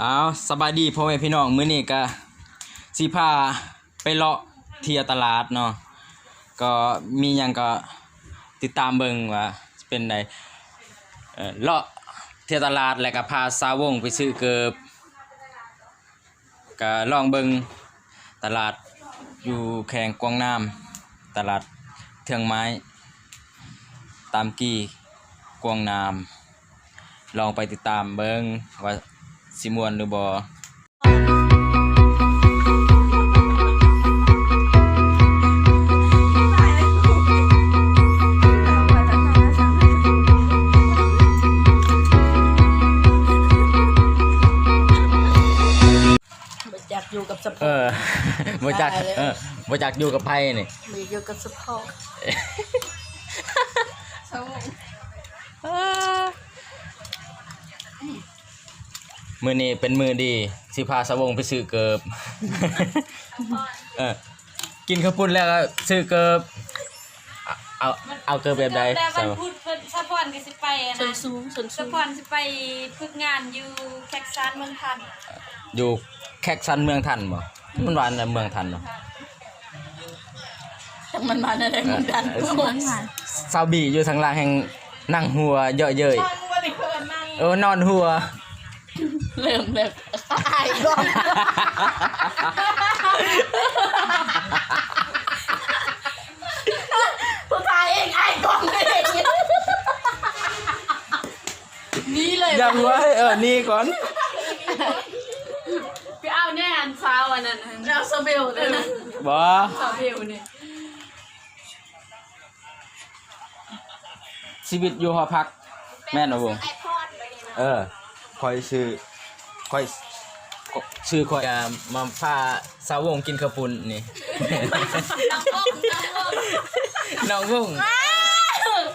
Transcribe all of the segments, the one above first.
ອ້າວ ສະບາຍດີພໍ່ແມ່ພີ່ນ້ອງ, ມື້ນີ້ກະຊິພາໄປເລາະທ່ຽວຕະຫຼາດເນາະ, ກໍມີຫຍັງກໍຕິດຕາມເບິ່ງວ່າຊິເປັນໃດ. ເອີ ເລາະທ່ຽວຕະຫຼາດ ແລ້ວກໍພາສາວວົງໄປຊື້ເກີບ. ກະລອງເບິ່ງຕະຫຼາດຢູ່ແຂວງກວາງນາມ, ຕະຫຼາດເຄື່ອງໄມ້ຕາມກີ່ກວາງນາມ, ລອງໄປຕິດຕາມເບິ່ງວ່າຊິມ່ວນຫຼືບໍ່. ບໍ່ຈັກຢູ່ກັບສະເພາະ ເອີ ບໍ່ຈັກ ຕາຍແລ້ວ ເອີ ບໍ່ຈັກຢູ່ກັບໃຜນີ້ ບໍ່ຢູ່ກັບສະເພາະ. ມື້ນີ້ເປັນມື້ດີ ຊິພາສາວວົງໄປຊື້ເກີບ. ເອີ ກິນເຂົ້າປຸ້ນແລ້ວກໍຊື້ເກີບ. ເອົາ ເອົາເກີບແບບໃດ? ແລ້ວວັນພຸດເພິ່ນ ສະພອນກໍຊິໄປອັນນັ້ນ ສົນສູງ ສົນສູງ ສະພອນຊິໄປຝຶກງານຢູ່ແຄັກຊັນເມືອງທັນ. ຢູ່ແຄັກຊັນເມືອງທັນບໍ່? ມັນວ່າອັນເມືອງທັນເນາະ. ຈັກມັນວ່າແນວໃດເມືອງທັນ. ເອີ ເມືອງທັນ. ສາວບີຢູ່ທາງຫຼັງແຮ່ງນັ່ງຫົວເຍາະເຍີ້ຍ. ເອີ ນອນຫົວ. ເລີ່ມແລ້ວ ອາຍກ້ອງ ຜູ້ຖ່າຍເອງ ອາຍກ້ອງເອງ. ໜີເລີຍ ຢ່າຫົວ ເອີ ໜີກ່ອນ. ໄປເອົາແນ່ອັນສາວອັນນັ້ນ ເອົາສາວເບວເດີ. ບໍ່ ສາວເບວນີ້. ຊີວິດຢູ່ຫໍພັກ ແມ່ນບໍ່? ເອີ ຂ້ອຍຊື້ ຂ້ອຍ ຊື້ ຂ້ອຍກະມາພາສາວວົງກິນເຂົ້າປຸ້ນນີ້. ນ້ອງວົງ ນ້ອງວົງ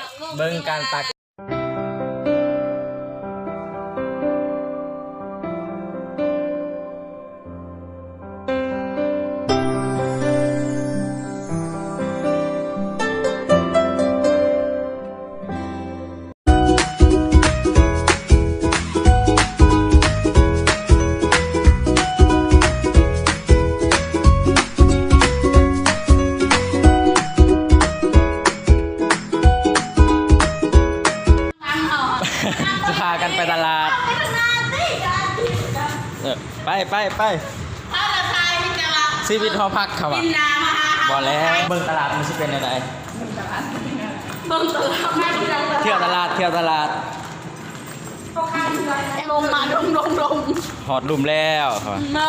ນ້ອງວົງ ເບິ່ງການຕັກ. ຈະພາກັນໄປຕະຫຼາດ. ເອີ ໄປ ໄປ ໄປ. ຊີວິດຫໍພັກເຂົາວ່າ ບໍ່ແລ້ວ ເບິ່ງຕະຫຼາດມັນຊິເປັນແນວໃດ. ເບິ່ງຕະຫຼາດ ທ່ຽວຕະຫຼາດ ທ່ຽວຕະຫຼາດ. ລົງມາ ລົງ ລົງ ລົງ ຮອດລຸ່ມແລ້ວເຂົາວ່າ. ມາ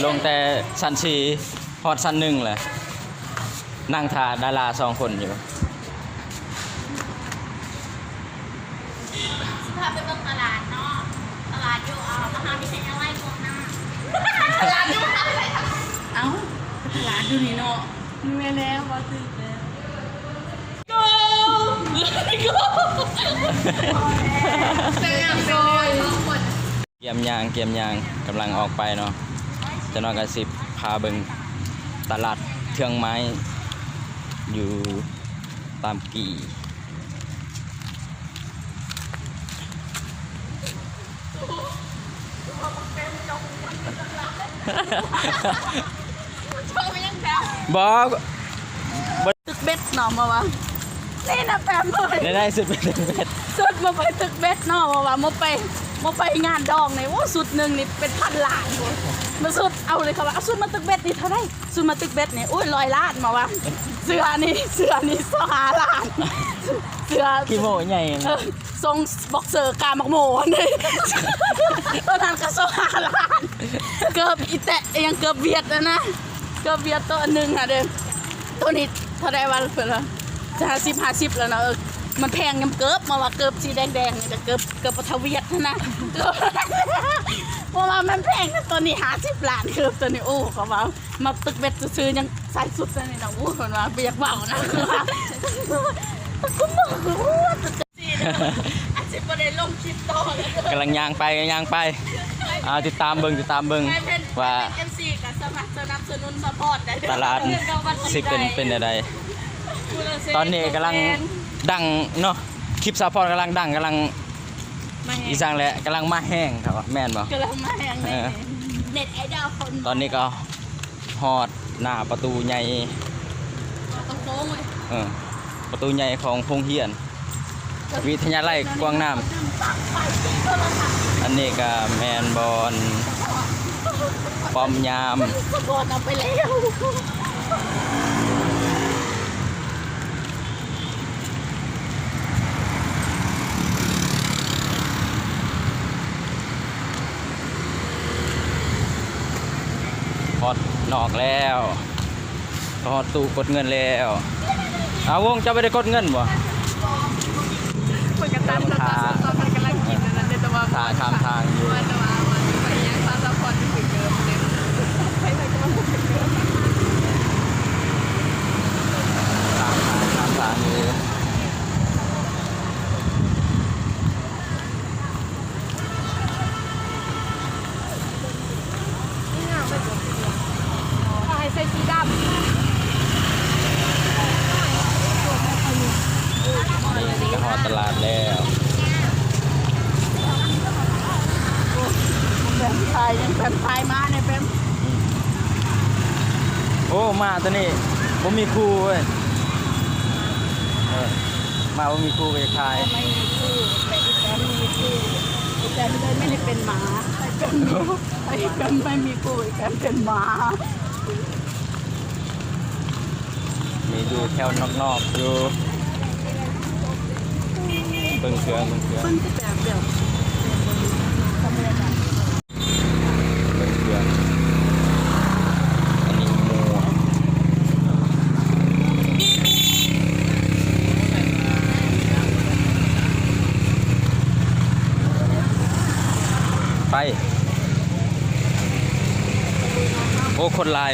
ລົງແຕ່ຊັ້ນສີ່ ຮອດຊັ້ນໜຶ່ງແລ້ວ ນັ່ງຖ້າດາລາສອງຄົນຢູ່. ຊິພາໄປເບິ່ງຕະຫຼາດເນາະ ຕະຫຼາດຢູ່ ເອີ ມະຫາວິທະຍາໄລກວາງນາມ. ຕະຫຼາດຢູ່ ເອົ້າ ຕະຫຼາດຢູ່ນີ້ເນາະ. ແມ່ນແລ້ວ ບໍ່ຖືກແລ້ວ. ກຽມຍ່າງ ກຽມຍ່າງ ກຳລັງອອກໄປເນາະ. ຈັກໜ້ອຍກໍຊິພາເບິ່ງຕະຫຼາດເຄື່ອງໄມ້ຢູ່ຕາມກີ່. ບໍ່ ຕຶກເບັດເນາະ ມາວ່າ ນີ້ນະແປມເອີຍ ໄດ້ໆ ຊຸດໄປຕຶກເບັດ ຊຸດມາໄປຕຶກເບັດເນາະ ມາວ່າ ມາໄປ ມາໄປງານດອງນີ້ ໂອ້ ຊຸດໜຶ່ງນີ້ເປັນພັນລ້ານພຸ້ນ. ມາຊຸດ ເອົາເລີຍ ເຂົາວ່າ ເອົາຊຸດມາຕຶກເບັດນີ້ເທົ່າໃດ? ຊຸດມາຕຶກເບັດນີ້ ໂອ້ຍ ຮ້ອຍລ້ານ ມາວ່າ. ເສື້ອນີ້ ເສື້ອນີ້ຊາວຫ້າລ້ານ ເສື້ອ ຂີ້ໂມ້ໃຫຍ່ ເອີ ຊົງບັອກເຊີກາໝາກໂມນີ້ ຕອນນັ້ນກໍຊາວຫ້າລ້ານ. ເກີບອີແຕະ ອີຫຍັງ ເກີບຫວຽດຫັ້ນນະ ເກີບຫວຽດໂຕອັນໜຶ່ງຫັ້ນເດ້. ໂຕນີ້ເທົ່າໃດວະ? ເພິ່ນວ່າຫ້າສິບ ຫ້າສິບແລ້ວນະ. ເອີ ມັນແພງນຳເກີບ ມາວ່າເກີບສີແດງໆນີ້ ແຕ່ເກີບ ເກີບປະທະຫວຽດຫັ້ນນະ ເກີບ ມາວ່າມັນແພງນະ ໂຕນີ້ຫ້າສິບລ້ານ ເກີບໂຕນີ້. ໂອ້ ເຂົາວ່າ ມາຕຶກເບັດຊື່ໆ ຍັງໃສ່ຊຸດອັນນີ້ນະ. ໂອ້ ເພິ່ນວ່າບໍ່ຢາກເວົ້ານະ ຄືວ່າ ກູບໍ່ຮູ້ວ່າ ອາດຊິບໍ່ໄດ້ລົງຄລິບຕໍ່ແລ້ວ. ກຳລັງຍ່າງໄປ ຍ່າງໄປ. ອ່າ ຕິດຕາມເບິ່ງ ຕິດຕາມເບິ່ງວ່າ ເອັມຊີກໍສາມາດສະໜັບສະໜູນຊັບພອດໄດ້ເດີ ຕະຫຼາດຊິເປັນ ເປັນແນວໃດ. ຕອນນີ້ກຳລັງດັງເນາະ ຄລິບຊັບພອດກຳລັງດັງ ກຳລັງ ມາແຮງ ອີ່ສັງແຫຼະ ກຳລັງມາແຮງເຂົາວ່າ ແມ່ນບໍ່? ກຳລັງມາແຮງເລີຍ ເອີ ເນັດໄອດອລຄົນ ຕອນນີ້ກໍຮອດໜ້າປະຕູໃຫຍ່ ປະຕູໂຄ້ງເວີຍ ເອີ ປະຕູໃຫຍ່ຂອງໂຮງຮຽນ ວິທະຍາໄລກວາງນ້ຳ. ອັນນີ້ກໍແມ່ນບ່ອນປ້ອມຍາມ ສະບອນເອົາໄປແລ້ວ. ຮອດນອກແລ້ວ ຮອດຕູ້ກົດເງິນແລ້ວ. ອາ ວົງ ເຈົ້າບໍ່ໄດ້ກົດເງິນບໍ່? ເພິ່ນກໍຕາມສະຕາ ເພິ່ນກຳລັງກິນອັນນັ້ນເດ້ ແຕ່ວ່າຖ້າຂ້າມທາງຢູ່ ແຕ່ວ່າວ່າຊິໄປຫຍັງ ພາສະພອດຍັງບໍ່ເກີດເດ້ ໄປໄປກ່ອນ ຂ້າມທາງ ຂ້າມທາງຢູ່. ໃຫ້ໃສ່ສີດຳ ນີ້ກໍຮອດຕະຫຼາດແລ້ວ. ແປມຖ່າຍ ຍັງແປມຖ່າຍມາແນ່ແປມ. ໂອ້ ມາຕອນນີ້ບໍ່ມີຄູເວີຍ ເອີ ມາບໍ່ມີຄູກໍຢາກຖ່າຍ ມາມີຄູ ແຕ່ອີກແປມມີຄູ ອີກແປມເລີຍໄມ່ໄດ້ເປັນໝາ ໄອ້ແປມມີ ໄອ້ແປມໄມ່ມີຄູ ອີກແປມເປັນໝາ. ມີຢູ່ແຖວນອກໆຢູ່ ເບິ່ງເຄື່ອງ ເບິ່ງເຄື່ອງ ເບິ່ງແຕ່ແບບດຽວ ເບິ່ງເຄື່ອງ ອັນນີ້ໝວກ ໄປ. ໂອ້ ຄົນຫຼາຍ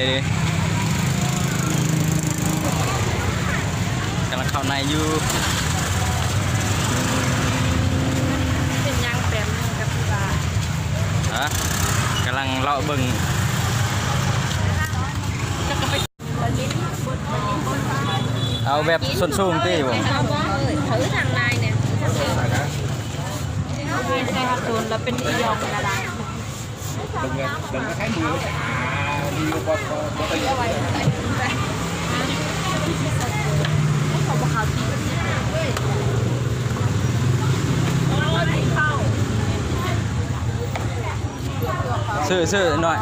ເດ້ ກຳລັງເຂົ້າໃນຢູ່. ເປັນຫຍັງແປມກັບທີ່ວ່າ ຮະ ກຳລັງເລາະເບິ່ງ ເອົາແບບສົ້ນສູງຕິບໍ່? ເຂົາທາງໃນນີ້ ເປັນແຊນໂຕນ ແລ້ວເປັນອີ່ຫຍັງກະໄດ້. ຊື້ ຊື້ໜ້ອຍ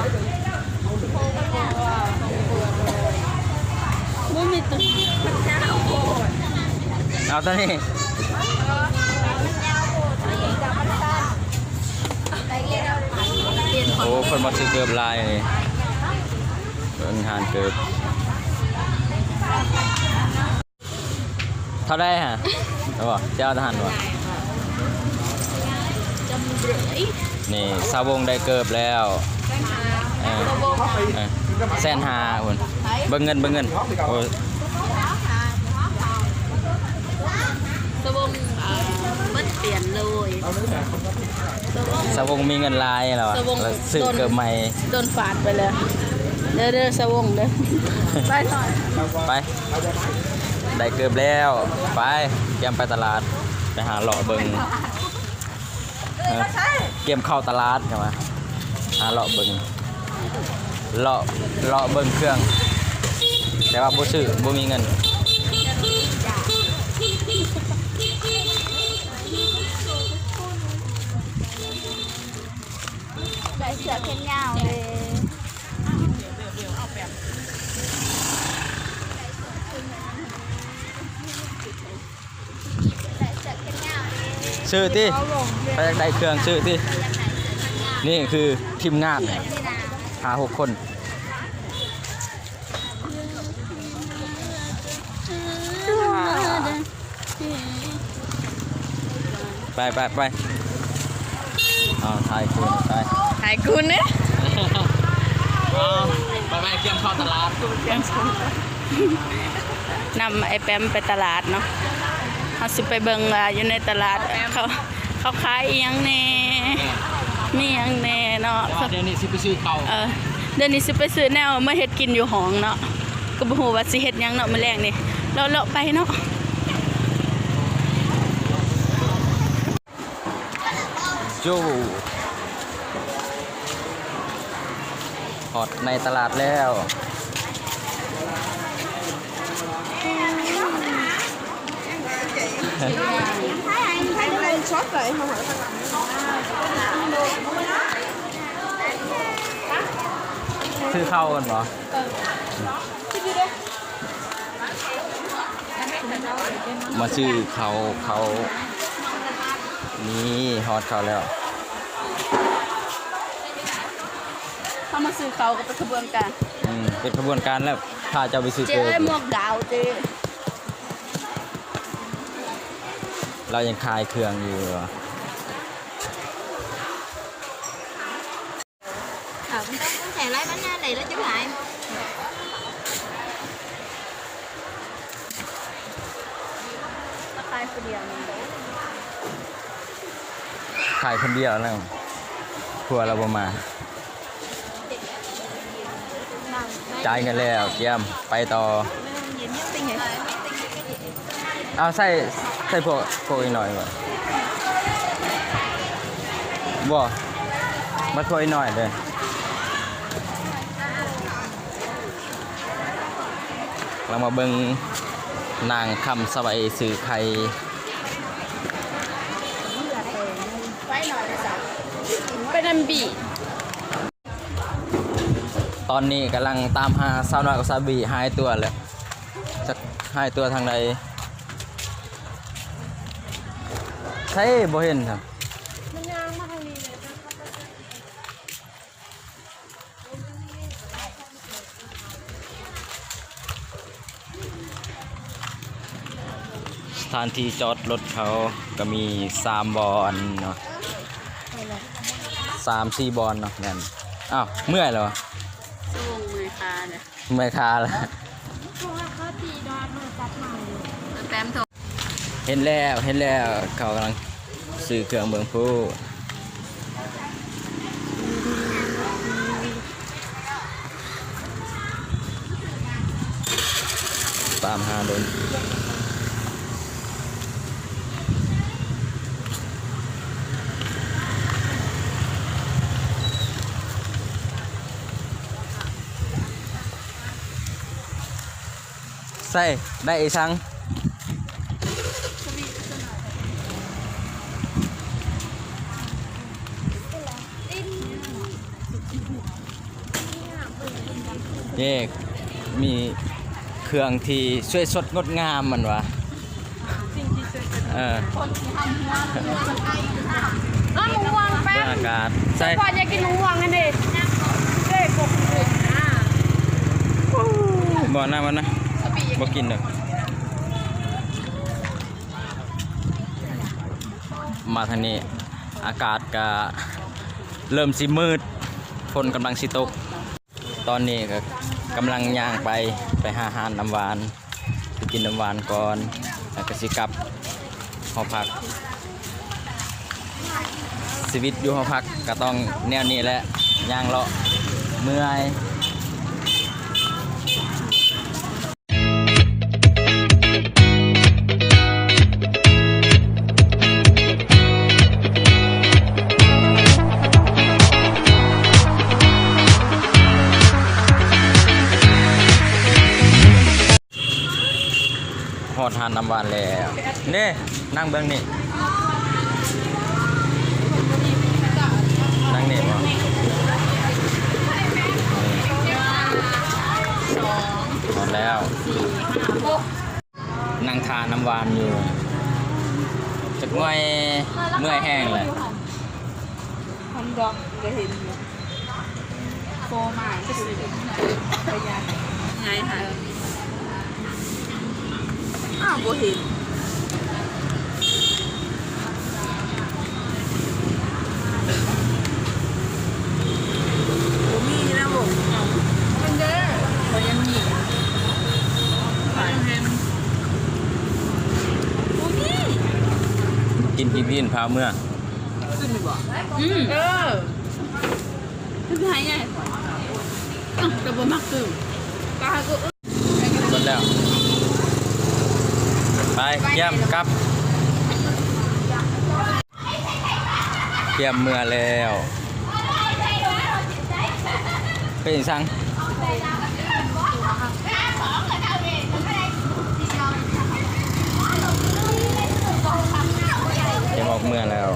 ບໍ່ມີຕົວ ເອົາຕົວນີ້. ໂອ້ ເພິ່ນມາຊື້ເກີບຫຼາຍນີ້ ເບິ່ງຮ້ານເກີບ. ເທົ່າໃດຫະ? ເອົາບໍ່? ຈະເອົາທະຫານບໍ່? ນີ້ ສາວວົງໄດ້ເກີບແລ້ວ. ເອີ ເອີ ແສນຫ້າພຸ້ນ. ເບິ່ງເງິນ ເບິ່ງເງິນ. ໂອ້ ສາວົງ ເອີ ເບິດປຽນເລີຍ. ສາວົງມີເງິນຫຼາຍແລ້ວ ສາວົງຊື້ເກີບໃໝ່ ໂດນຟາດໄປແລ້ວ. ເດີ ເດີ ສາວົງເດີ ໄປ ໄປ ໄດ້ເກີບແລ້ວ. ໄປ ກຽມໄປຕະຫຼາດ ໄປຫາເລາະເບິ່ງ ກຽມເຂົ້າຕະຫຼາດ ຫາເລາະເບິ່ງ ເລາະ ເລາະເບິ່ງເຄື່ອງ ແຕ່ວ່າບໍ່ຊື້ ບໍ່ມີເງິນ. ໃສ່ເສື້ອແຂນຍາວເດ້. ຊື້ຕິ ໃຜຢາກໄດ້ເຄື່ອງຊື້ຕິ. ນີ້ຄືທີມງານຫ້າຫົກຄົນ. ໄປ ໄປ ໄປ ເອົາ ຖ່າຍຄູນ ຖ່າຍ ຖ່າຍຄູນເດ້. ເອົາ ໄປ ໄປ ກຽມເຂົ້າຕະຫຼາດ ນຳໄອ້ແປມໄປຕະຫຼາດເນາະ. ເຮົາຊິໄປເບິ່ງວ່າຢູ່ໃນຕະຫຼາດເຂົາ ເຂົາຂາຍອີ່ຫຍັງແດ່ ມີຫຍັງແດ່ເນາະ. ແຕ່ວ່າດຽວນີ້ຊິໄປຊື້ເຂົ້າ ເອີ ດຽວນີ້ຊິໄປຊື້ແນວມາເຮັດກິນຢູ່ຫ້ອງເນາະ. ກໍບໍ່ຮູ້ວ່າຊິເຮັດຫຍັງເນາະມື້ແລງນີ້ ເລາະໆໄປເນາະ. ໂຢ ຮອດໃນຕະຫຼາດແລ້ວ. ຊື້ເຂົ້າກັນບໍ່? ມາຊື້ເຂົ້າ ເຂົ້າ ນີ້ຮອດເຂົ້າແລ້ວ. ເຮົາມາຊື້ເຂົ້າກໍເປັນຂະບວນການ. ອືມ ເປັນຂະບວນການແລ້ວ ພາເຈົ້າໄປຊື້ເກີບ. ເຈ້ ໝວກດາວເຈ້ ລາວຍັງຂາຍເຄື່ອງຢູ່. ເອົາ ມັນຕ້ອງໃສ່ລາຍມັນງານໄດ້ແລ້ວຈຶ່ງຂາຍ. ຂາຍຄົນດຽວນີ້ ຂາຍຄົນດຽວນະ ຜົວລາວບໍ່ມາ. ຈ່າຍເງິນແລ້ວ ກຽມໄປຕໍ່. ເອົາ ໃສ່ ໃສ່ພວກ ພວກອີກໜ້ອຍບໍ່? ບໍ່ ມາພວກອີກໜ້ອຍເດີ້. ເຮົາມາເບິ່ງນາງຄຳສະໄຫວຊື້ໄຂ່. ໄປນຳບີ. ຕອນນີ້ກຳລັງຕາມຫາສາວນ້ອຍກັບສາວບີ ຫາຍຕົວແລ້ວ ຈັກຫາຍຕົວທາງໃດ. ໃສ ບໍ່ເຫັນຊັ້ນ. ສະຖານທີ່ຈອດລົດເຂົາກໍມີສາມບ່ອນເນາະ ສາມສີ່ບ່ອນເນາະ. ແມ່ນ ອ້າວ ເມື່ອຍແລ້ວຫວາ? ສະໂມງເມື່ອຍຂາແຫຼະ ເມື່ອຍຂາແລ້ວ. ເພາະວ່າເຂົາຕີດອນ ເຮົາຈັດມາຢູ່ ແຕ້ມໂທ ເຫັນແລ້ວ ເຫັນແລ້ວ ເຂົາກຳລັງຊື້ເຄື່ອງເບິ່ງພຸ້ນ. ຕາມຫາດົນ. ໃສ່ ໄດ້ອີສັງ? ເຢ້ ມີເຄື່ອງທີ່ສວຍສົດງົດງາມ ມັນວ່າ. ເອີ ເອີ ໝາກມ່ວງແປ້ນ ເບິ່ງອາກາດ ໃສ່ ເພາະຢາກກິນໝາກມ່ວງຫັ້ນເດ້ ເດ້ ບໍ່ ບໍ່ນະ ບໍ່ນະ ບໍ່ກິນດອກ. ມາທາງນີ້ ອາກາດກະເລີ່ມຊິມືດ ຝົນກຳລັງຊິຕົກ. ຕອນນີ້ກໍກຳລັງຍ່າງໄປ ໄປຫາຮ້ານນ້ຳຫວານ ໄປກິນນ້ຳຫວານກ່ອນ ແລ້ວກໍຊິກັບຫໍພັກ. ຊີວິດຢູ່ຫໍພັກກໍຕ້ອງແນວນີ້ແຫຼະ ຍ່າງເລາະ ເມື່ອຍ. ຮອດຮ້ານນ້ຳຫວານແລ້ວ ເດ້ ນັ່ງເບິ່ງນີ້ ນັ່ງນີ້ບໍ່? ຮອດແລ້ວ ນັ່ງຖ້ານ້ຳຫວານຢູ່ ຈັກໜ່ອຍເມື່ອຍແຮງແຫຼະ. ຮອດດອກກໍເຫັນຢູ່ ໂຄມາກໍຊື້ໄດ້ ໄປຍາຍ ໄງຫາ ອ້າວ ບໍ່ເຫັນ ບໍ່ມີແລ້ວບໍ່? ມັນເດີ ບໍ່ຍັງມີ ບໍ່ຍັງເຫັນ ບໍ່ມີ ກິນ ກິນ ກິນ ພາເມືອ. ຂຶ້ນຢູ່ບໍ່? ອືມ ເອີ ຄືຫາຍໃຫຍ່ ເອົ້າ ກໍບໍ່ມັກຕື່ມ ກໍຫາກໍ ໝົດແລ້ວ ໄປ ກຽມກັບ. ກຽມເມືອແລ້ວ. ເປັນຫຍັງ? ກຽມອອກເມືອແລ້ວ.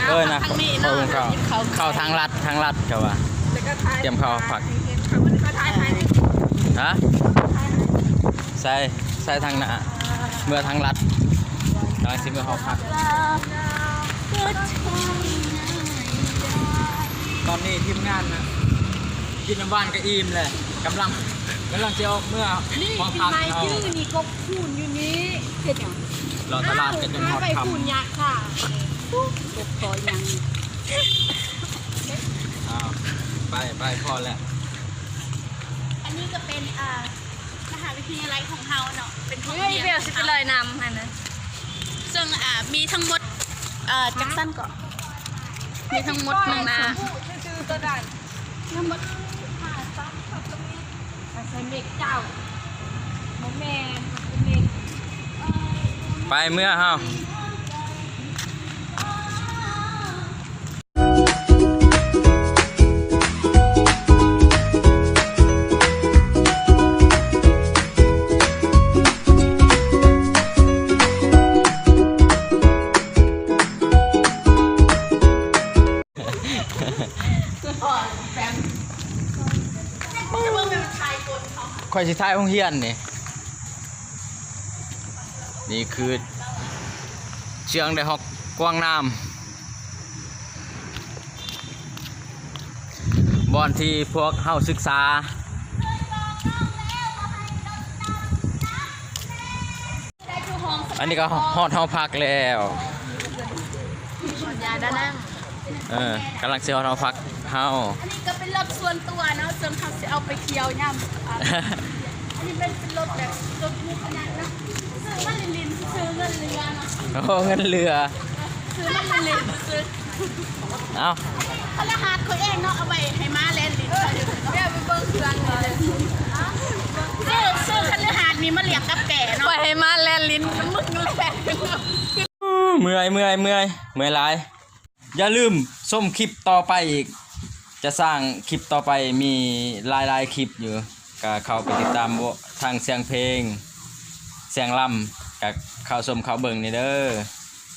ເອີ ນະ ເຂົ້າ ເຂົ້າທາງລັດ ທາງລັດ ເຂົາວ່າ ກຽມເຂົ້າພັກ. ຮະ? ໃສ່ ໃສ່ທາງໜ້າ ເມືອທາງລັດ ກຳລັງຊິເມືອຫໍພັກ. ຕອນນີ້ທີມງານນະ ກິນນ້ຳຫວານກໍອີ່ມແລ້ວ ກຳລັງ ກຳລັງຊິອອກເມືອຫໍພັກເຮົາ. ນີ້ ນີ້ກໍຄູນຢູ່ນີ້ ເຮັດຫຍັງ? ເລາະຕະຫຼາດກັນຈົນຮອດຄ່ຳ. ອ້າວ ຫາໄປຄູນຍາກຄ່ະ ເຈັບຄໍຫຍັງ. ອ້າວ ໄປ ໄປ ພໍແລ້ວ. ອັນນີ້ກໍເປັນ ອ່າ ມະຫາວິທະຍາໄລຂອງເຮົາເນາະ ເປັນຂອງ ເຮີ້ຍ ຮຽນ ເບວຊິໄປລອຍນ້ຳຫັ້ນນະ. ເຊິ່ງ ອ່າ ມີທັງໝົດ ເອີ ຈັກຊັ້ນເກາະ ມີທັງໝົດໜຶ່ງນະ ທັງໝົດຫ້າຊັ້ນ. ໃສ່ເມັກເຈົ້າ ບໍ່ແມ່ນ ເປັນເມັກ ໄປເມືອເຮົາ. ຂ້ອຍຊິຖ່າຍໂຮງຮຽນນີ້. ນີ້ຄືເຊືອງໄດຮອກກວາງນາມ ບ່ອນທີ່ພວກເຮົາສຶກສາ. ອັນນີ້ກໍຮອດຫໍພັກແລ້ວ. ເອີ ກຳລັງຊິຮອດຫໍພັກເຮົາ. ອັນນີ້ກໍເປັນລົດສ່ວນຕົວເນາະ ເຊິ່ງເຮົາຊິເອົາໄປທ່ຽວຍາມ ອັນນີ້ແມ່ນເປັນລົດແບບລົດໝູ່ຄະນະເນາະ ຊື້ມາຫຼິ້ນໆ ຊື້ເງິນເຫຼືອເນາະ. ໂອ້ ເງິນເຫຼືອ ຊື້ມາຫຼິ້ນໆ ຊື້ ເອົ້າ ຄະລືຫາດຂ້ອຍເອງເນາະ ເອົາໄວ້ໃຫ້ມ້າແລ່ນຫຼິ້ນ. ເອີ ໄປເບິ່ງເຮືອນ ຊື້ ຊື້ຄະລືຫາດນີ້ມາລ້ຽງກັບແກເນາະ ໄວ້ໃຫ້ມ້າແລ່ນຫຼິ້ນນຳມຶງແຫຼະ. ເມື່ອຍ ເມື່ອຍ ເມື່ອຍ ເມື່ອຍຫຼາຍ. ຢ່າລືມຊົມຄລິບຕໍ່ໄປອີກ ຈະສ້າງຄລິບຕໍ່ໄປ ມີຫຼາຍໆຄລິບຢູ່ ກະເຂົ້າໄປຕິດຕາມທາງສຽງເພງ ສຽງລຳ ກະເຂົ້າຊົມເຂົ້າເບິ່ງແດ່ເດີ.